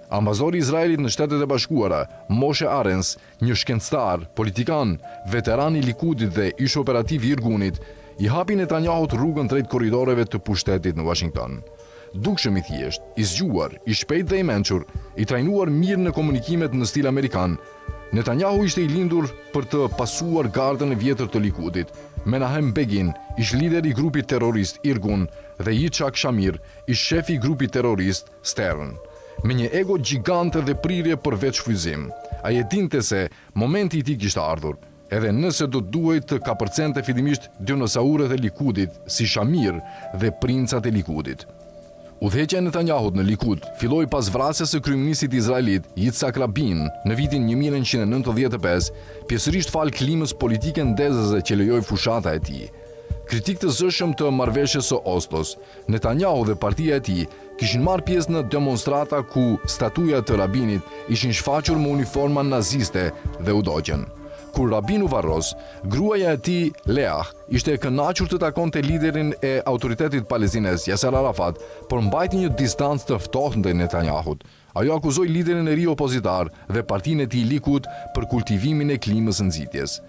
Ambasadori i Izraelit në Shtetet e Bashkuara, Moshe Arens, një shkencëtar, politikan, veteran i Likudit dhe ish-operativ i Irgunit, i hapi Netanyahut rrugën drejt korridoreve të pushtetit në Washington. Dukshëm i thjeshtë, i zgjuar, i shpejtë dhe i mençur, i trajnuar mirë në komunikimet në stil amerikan, Netanyahu ishte i lindur për të pasuar gardën e vjetër të Likudit, Menahem Begin, ish lider i grupit terrorist Irgun dhe Yitzhak Shamir, ish shefi i grupit terrorist Stern. Me një ego gjigante dhe prirje për vetëshfrytëzim. Ai e dinte se momenti i tij kishte ardhur, edhe nëse do të duhej të kapërcente fillimisht dinosaurët e Likudit, si Shamir dhe princat e Likudit. Udhëheqja e Netanyahut në Likud filloi pas vrasjes së kryeministrit izraelit Yitzhak Rabin në vitin 1995, pjesërisht falë klimës politike ndezëse që lejoi fushata e tij. Kritikë të zëshëm të marrëveshjes së Oslos, Netanyahu dhe partia e tij kishin marrë pjesë në demonstrata ku statuja të Rabinit ishin shfaqur me uniforma naziste dhe u dogjën. Kur Rabin u varros, gruaja e tij, Leah, ishte e kënaqur të takonte liderin e autoritetit palestinez, Yasser Arafat, por mbajti një distancë të ftohtë ndaj Netanyahut. Ajo akuzoi liderin e ri opozitar dhe partinë e tij Likud për kultivimin e klimës së nxitjes.